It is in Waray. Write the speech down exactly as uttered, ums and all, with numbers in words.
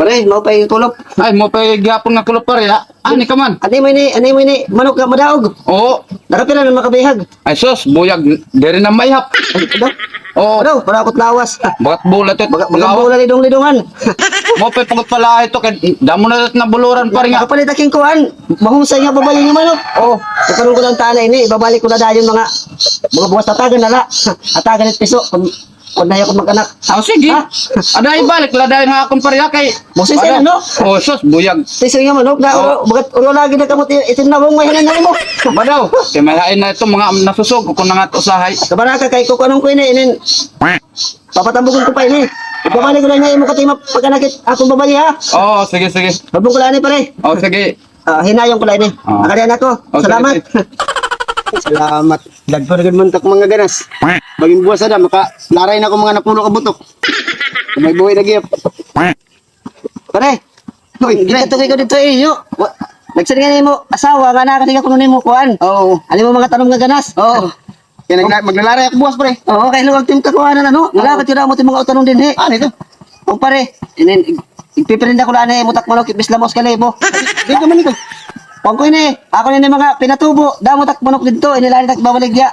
Pare, maupay kulop. Ay, maupay gihapon nga kulop, pare, ha? Ani ka man? Ani mo ini, ani mo ini, manok nga madaog. Oo. Nakapira na makabihag? Ay, sus, buyag, diri na maihap. Ay, ano? Oo. Ano? Para ako't lawas. Bagat bola ito. Bagat, bagat bola, lidong-lidongan. Maupay pagod pala ito, kay damo na ito nabuluran, pare, nga. Nakapalit aking kuan. Mahusay nga babayi nga manok. Oo. Karon ko lang tana ini, ibabalik ko na dayon mga, mga buwas, hatagan na la. Hatagan it piso. Kun, kun na ako mag-anak. Ah, sige. Ha? Ada, ibalik la dayon nga akon pareha kay Moses, ano? Oh, sus, buyag. Piso nga manok na, oh, bagat ulo lagi na kamot i-, itim na bong may hanay mo. Badaw, kay may hain na ito, mga nasusog, kun na nga usahay. Kabaraka kay kukuanon ko ini, inin. Papatambugon ko pa ini. Ipabalik ko na niya imo katima pagkanakit akong babayi, ha? Oo, sige, sige. Babong ko lang ini, pare. Oh, sige. Ah, hinayon ko la ini. Oh. Makadiyan ako. Oh, salamat. Sige, sige. Salamat. Dagko na gud man tak mga ganas. Bangin buwas ada, makalaray na ako mga napulo ka butok. May buhi na gihap. Pare, hoy, dito, dito, dito, eh, yo. Wa-, nagsiring nga nimo asawa nga nakatiga kuno nimo kuan. Oo. Ano mo mga tanom nga ganas? Oo. Kaya nagla-, maglalaray ako buwas, pre. Oo, kay luwag tim kakuhanan, ano? Oo. Wala ka tira mo tim mga utanon dinhi. Ano ito? O, pare, inin, ig-, igpipirinda ko la ini, mutak manok, bislamos ka libo. Di ka man ito. Kuan ko ini, ako ini mga pinatubo, damo tak manok didto, ini la ini tak babaligya.